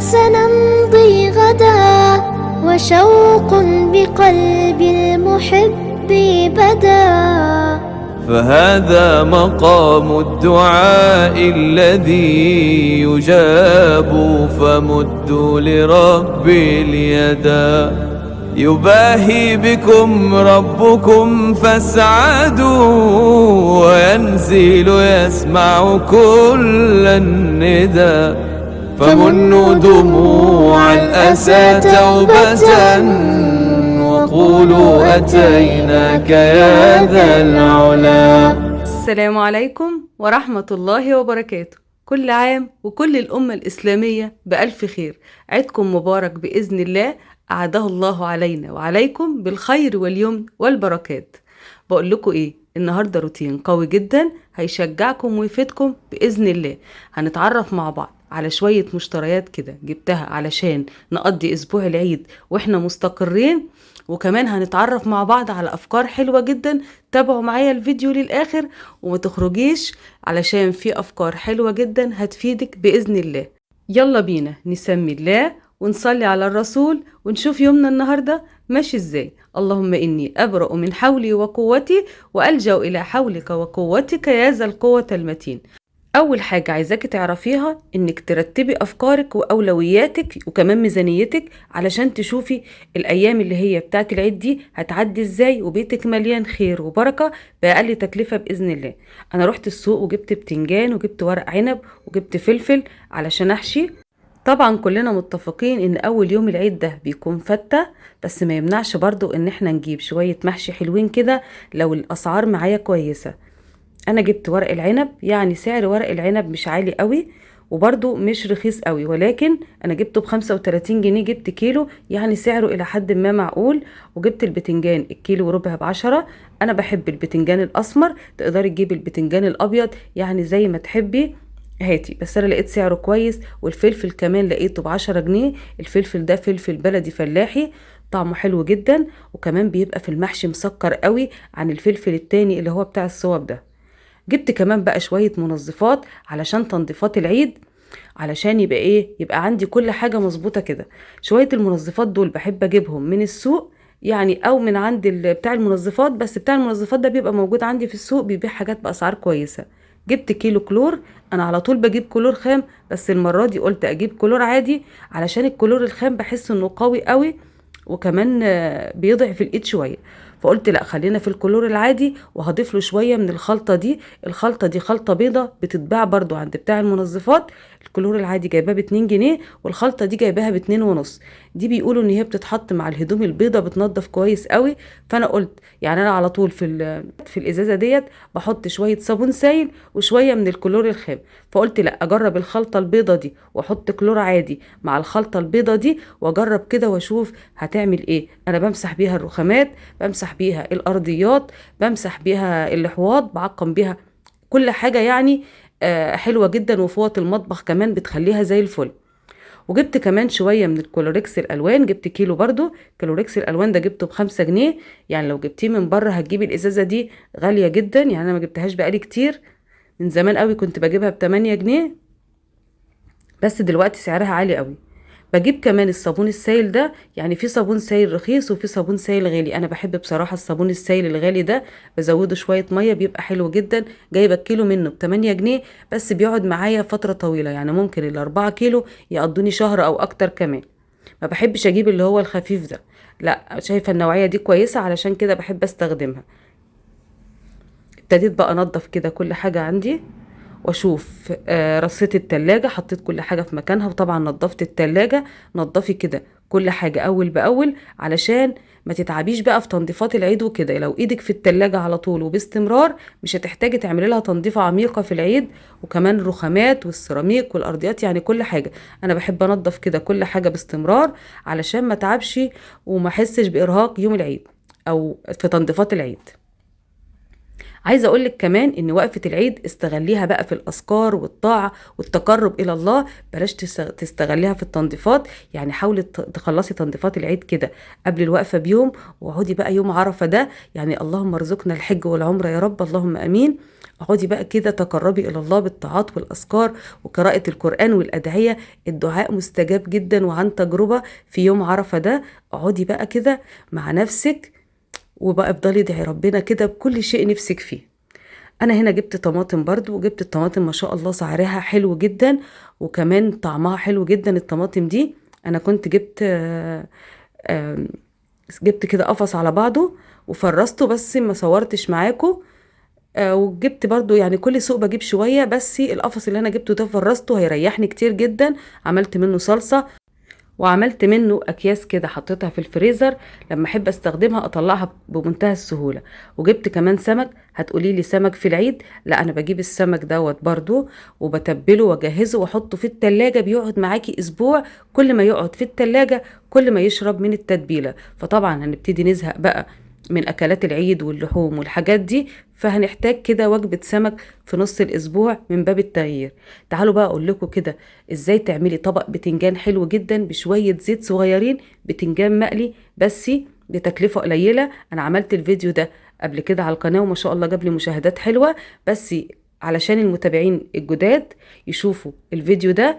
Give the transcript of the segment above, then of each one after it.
سنمضي غدا، وشوق بقلب المحب بدا. فهذا مقام الدعاء الذي يجاب، فمدوا لربي اليدا. يباهي بكم ربكم فاسعدوا، وينزل يسمع كل الندى. فمنوا دموع الأسى توبة، وقولوا أتيناك يا ذا العلا. السلام عليكم ورحمة الله وبركاته. كل عام وكل الأمة الإسلامية بألف خير. عيدكم مبارك بإذن الله، أعاده الله علينا وعليكم بالخير واليمن والبركات. بقول لكم إيه، النهاردة روتين قوي جدا هيشجعكم ويفيدكم بإذن الله. هنتعرف مع بعض على شوية مشتريات كده جبتها علشان نقضي أسبوع العيد وإحنا مستقرين، وكمان هنتعرف مع بعض على أفكار حلوة جدا. تابعوا معايا الفيديو للآخر وما تخرجيش علشان في أفكار حلوة جدا هتفيدك بإذن الله. يلا بينا نسمي الله ونصلي على الرسول ونشوف يومنا النهاردة ماشي ازاي. اللهم إني أبرأ من حولي وقوتي وألجأ إلى حولك وقوتك يا ذا القوة المتين. أول حاجة عايزاكي تعرفيها إنك ترتبي أفكارك وأولوياتك وكمان ميزانيتك علشان تشوفي الأيام اللي هي بتاعت العيد دي هتعدي إزاي وبيتك مليان خير وبركة بأقل تكلفة بإذن الله. أنا رحت السوق وجبت بتنجان وجبت ورق عنب وجبت فلفل علشان أحشي. طبعا كلنا متفقين إن أول يوم العيد ده بيكون فتة، بس ما يمنعش برضو إن احنا نجيب شوية محشي حلوين كده لو الأسعار معايا كويسة. انا جبت ورق العنب، يعني سعر ورق العنب مش عالي قوي وبرده مش رخيص قوي، ولكن انا جبته ب35 جنيه، جبت كيلو يعني سعره الى حد ما معقول. وجبت البتنجان الكيلو وربع ب10. انا بحب البتنجان الاسمر، تقدري تجيبي البتنجان الابيض يعني زي ما تحبي هاتي، بس انا لقيت سعره كويس. والفلفل كمان لقيته ب10 جنيه. الفلفل ده فلفل بلدي فلاحي طعمه حلو جدا، وكمان بيبقى في المحشي مسكر قوي عن الفلفل التاني اللي هو بتاع الصوب ده. جبت كمان بقى شوية منظفات علشان تنظيفات العيد، علشان يبقى ايه، يبقى عندي كل حاجة مظبوطة كده. شوية المنظفات دول بحب اجيبهم من السوق يعني، او من عند بتاع المنظفات، بس بتاع المنظفات ده بيبقى موجود عندي في السوق، بيبيع حاجات بأسعار كويسة. جبت كيلو كلور، انا على طول بجيب كلور خام، بس المرة دي قلت اجيب كلور عادي علشان الكلور الخام بحس انه قوي قوي وكمان بيضعف الايد شوية، فقلت لا خلينا في الكلور العادي وهضيف له شوية من الخلطة دي. الخلطة دي خلطه بيضة بتتباع برضو عند بتاع المنظفات. الكلور العادي جايباه ب2 جنيه، والخلطه دي جايباها ب2.5. دي بيقولوا ان هي بتتحط مع الهدوم البيضة بتنظف كويس قوي، فانا قلت يعني انا على طول في الازازه ديت بحط شوية صابون سايل وشوية من الكلور الخام، فقلت لا اجرب الخلطة البيضة دي واحط كلور عادي مع الخلطة البيضة دي واجرب كده واشوف هتعمل ايه. انا بمسح بيها الرخامات، بمسح بيها الارضيات، بمسح بيها الحواض، بعقم بيها كل حاجة يعني، حلوة جدا. وفوط المطبخ كمان بتخليها زي الفل. وجبت كمان شوية من الكلوريكس الالوان، جبت كيلو برضو كلوريكس الالوان ده جبته ب5 جنيه، يعني لو جبتيه من بره هتجيبي الازازه دي غالية جدا، يعني انا ما جبتهاش بقالي كتير، من زمان قوي كنت بجيبها ب8 جنيه، بس دلوقتي سعرها عالي قوي. بجيب كمان الصابون السايل ده، يعني في صابون سايل رخيص وفي صابون سايل غالي. انا بحب بصراحة الصابون السايل الغالي ده، بزوده شوية مية بيبقى حلو جدا. جايبه الكيلو منه ب8 جنيه، بس بيقعد معايا فترة طويلة، يعني ممكن ال4 كيلو يقضوني شهر او اكتر كمان. ما بحبش اجيب اللي هو الخفيف ده، لا شايفه النوعية دي كويسة علشان كده بحب استخدمها. ابتديت بقى انضف كده كل حاجة عندي واشوف، رصيت التلاجة، حطيت كل حاجة في مكانها، وطبعا نظفت التلاجة. نظفي كده كل حاجة اول باول علشان ما تتعبيش بقى في تنظيفات العيد وكده. لو ايدك في التلاجة على طول وباستمرار مش هتحتاجي تعملي لها تنظيفة عميقة في العيد. وكمان الرخامات والسيراميك والارضيات، يعني كل حاجة انا بحب انظف كده كل حاجة باستمرار علشان ما اتعبش وما احسش بارهاق يوم العيد او في تنظيفات العيد. عايزه اقول لك كمان ان وقفه العيد استغليها بقى في الاذكار والطاعة والتقرب الى الله، بلاش تستغليها في التنظيفات. يعني حاولي تخلصي تنظيفات العيد كده قبل الوقفة بيوم، واقعدي بقى يوم عرفه ده، يعني اللهم ارزقنا الحج والعمرة يا رب، اللهم امين. اقعدي بقى كده تقربي الى الله بالطاعات والاذكار وقراءة القران والادعية. الدعاء مستجاب جدا وعن تجربه في يوم عرفه ده. اقعدي بقى كده مع نفسك وبقى افضلي ادعي ربنا كده بكل شيء نفسك فيه. انا هنا جبت طماطم برضو، وجبت الطماطم ما شاء الله سعرها حلو جدا وكمان طعمها حلو جدا. الطماطم دي انا كنت جبت كده قفص على بعضه وفرزته، بس ما صورتش معاكم. وجبت برضو يعني كل سوق بجيب شوية، بس القفص اللي انا جبته ده فرزته هيريحني كتير جدا. عملت منه صلصة وعملت منه اكياس كده حطيتها في الفريزر، لما احب استخدمها اطلعها بمنتهى السهولة. وجبت كمان سمك. هتقولي لي سمك في العيد؟ لا، انا بجيب السمك دوت برضو وبتبله واجهزة واحطه في التلاجة، بيقعد معاكي اسبوع. كل ما يقعد في التلاجة كل ما يشرب من التتبيله. فطبعا هنبتدي نزهق بقى من اكلات العيد واللحوم والحاجات دي، فهنحتاج كده وجبة سمك في نص الاسبوع من باب التغيير. تعالوا بقى اقول لكم كده ازاي تعملي طبق بتنجان حلو جدا بشوية زيت صغيرين، بتنجان مقلي بس بتكلفة قليلة. انا عملت الفيديو ده قبل كده على القناة وما شاء الله جاب لي مشاهدات حلوة، بس علشان المتابعين الجداد يشوفوا الفيديو ده،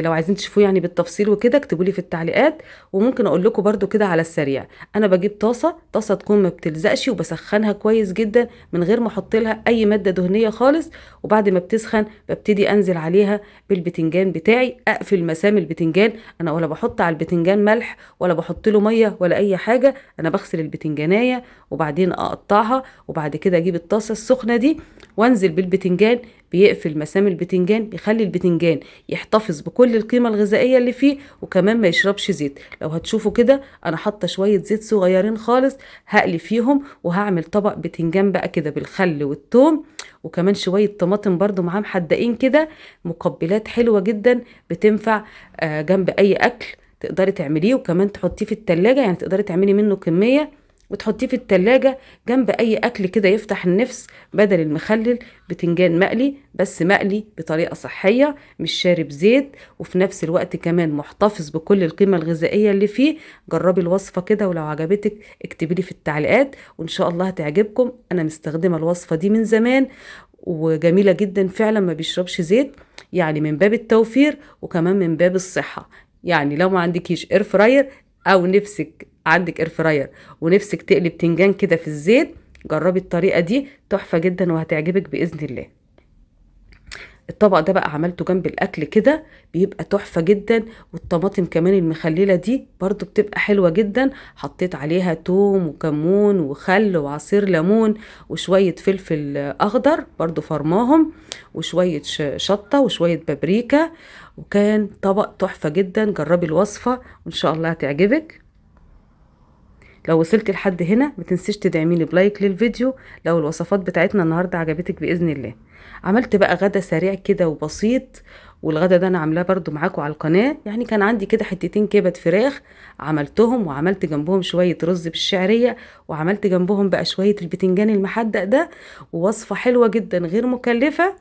لو عايزين تشوفوه يعني بالتفصيل وكده اكتبوا لي في التعليقات. وممكن اقول لكم برده كده على السريع، انا بجيب طاسه تكون ما بتلزقش وبسخنها كويس جدا من غير ما احط لها اي مادة دهنية خالص. وبعد ما بتسخن ببتدي انزل عليها بالبتنجان بتاعي، اقفل مسام البتنجان. انا ولا بحط على البتنجان ملح ولا بحط له مية ولا اي حاجة، انا بغسل البتنجانيه وبعدين اقطعها، وبعد كده اجيب الطاسه السخنة دي وانزل بالبتنجان. بيقفل مسام البتنجان، بيخلي البتنجان يحتفظ بكل القيمة الغذائية اللي فيه، وكمان ما يشربش زيت. لو هتشوفوا كده انا حاطة شوية زيت صغيرين خالص هقلي فيهم، وهعمل طبق بتنجان بقى كده بالخل والثوم، وكمان شوية طماطم برضو معاه محدقين كده. مقبلات حلوة جدا بتنفع جنب اي اكل تقدري تعمليه، وكمان تحطيه في التلاجة، يعني تقدري تعملي منه كمية وتحطيه في التلاجة جنب اي اكل كده يفتح النفس. بدل المخلل بتنجان مقلي، بس مقلي بطريقة صحية، مش شارب زيت، وفي نفس الوقت كمان محتفظ بكل القيمة الغذائية اللي فيه. جربي الوصفة كده، ولو عجبتك اكتبي لي في التعليقات وان شاء الله هتعجبكم. انا مستخدمة الوصفة دي من زمان وجميلة جدا فعلا، ما بيشربش زيت، يعني من باب التوفير وكمان من باب الصحة. يعني لو ما عندكيش air fryer او نفسك عندك air fryer ونفسك تقلي بتنجان كده في الزيت، جربي الطريقة دي، تحفة جدا وهتعجبك باذن الله. الطبق ده بقى عملته جنب الاكل كده بيبقى تحفة جدا. والطماطم كمان المخلله دي برضو بتبقى حلوة جدا، حطيت عليها توم وكمون وخل وعصير ليمون وشوية فلفل اخضر برضو فرماهم، وشوية شطه وشوية بابريكا، وكان طبق تحفة جدا. جربي الوصفة وان شاء الله هتعجبك. لو وصلت لحد هنا ما تنسيش تدعميني ب like للفيديو لو الوصفات بتاعتنا النهارده عجبتك باذن الله. عملت بقى غدا سريع كده وبسيط، والغدا ده انا عاملاه برضو معاكم على القناة. يعني كان عندي كده حتتين كبد فراخ عملتهم، وعملت جنبهم شوية رز بالشعريه، وعملت جنبهم بقى شوية البتنجان المحدق ده. ووصفه حلوة جدا غير مكلفة،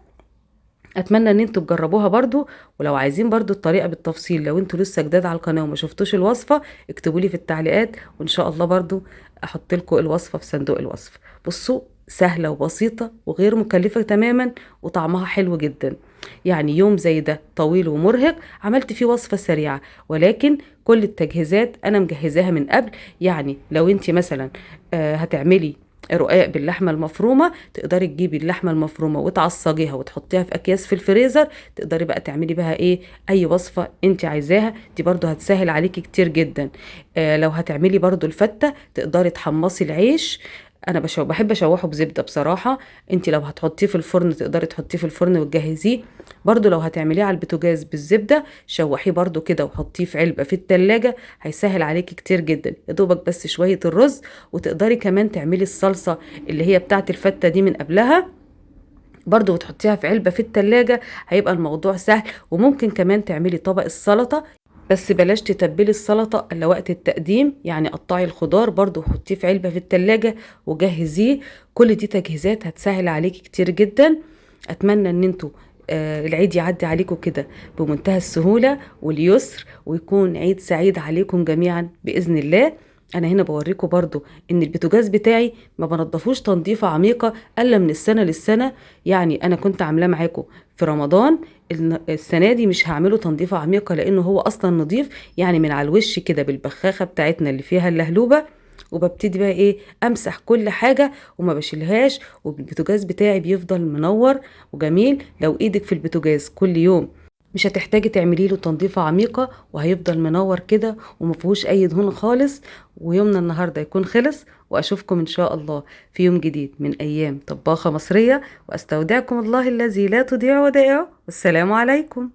اتمنى ان انتوا تجربوها برضو. ولو عايزين برضو الطريقة بالتفصيل، لو انتوا لسه جداد على القناة وما شفتوش الوصفة اكتبوا لي في التعليقات، وان شاء الله برضو احط لكم الوصفة في صندوق الوصف. بصوا سهلة وبسيطة وغير مكلفة تماما، وطعمها حلو جدا. يعني يوم زي ده طويل ومرهق عملت فيه وصفه سريعة، ولكن كل التجهيزات انا مجهزاها من قبل. يعني لو انت مثلا هتعملي رقاق باللحمه المفرومه، تقدري تجيبي اللحمة المفرومه وتعصجيها وتحطيها في اكياس في الفريزر، تقدري بقى تعملي بها ايه اي وصفه انت عايزاها، دي برضو هتسهل عليكي كتير جدا. لو هتعملي برضو الفته تقدري تحمصي العيش، انا بحب اشوحه بزبده بصراحة. انت لو هتحطيه في الفرن تقدري تحطيه في الفرن وتجهزيه. برضو لو هتعمليه على البوتاجاز بالزبده شوحيه برضو كده وحطيه في علبة في التلاجة، هيسهل عليكي كتير جدا. يا دوبك بس شوية الرز، وتقدري كمان تعملي الصلصه اللي هي بتاعه الفته دي من قبلها برضو وتحطيها في علبة في التلاجة، هيبقى الموضوع سهل. وممكن كمان تعملي طبق السلطة. بس بلاش تتبلي السلطة الا وقت التقديم، يعني قطعي الخضار برضو وحطيه في علبة في التلاجة وجهزيه. كل دي تجهيزات هتسهل عليكي كتير جدا. اتمنى ان انتوا العيد يعدي عليكم كده بمنتهى السهولة واليسر، ويكون عيد سعيد عليكم جميعا بإذن الله. انا هنا بوريكم برضو ان البوتاجاز بتاعي ما بنضفوش تنظيفة عميقة الا من السنة للسنة، يعني انا كنت عاملاه معاكم في رمضان، السنة دي مش هعمله تنظيفة عميقة لانه هو اصلا نظيف، يعني من على الوش كده بالبخاخة بتاعتنا اللي فيها اللهلوبة، وببتدي بقى ايه امسح كل حاجة وما بشيلهاش، والبوتاجاز بتاعي بيفضل منور وجميل. لو ايدك في البوتاجاز كل يوم مش هتحتاجي تعملي له تنظيفة عميقة، وهيفضل منور كده وما فيهوش اي دهون خالص. ويومنا النهاردة يكون خلص، واشوفكم ان شاء الله في يوم جديد من ايام طباخة مصرية، واستودعكم الله الذي لا تضيع ودائعه، والسلام عليكم.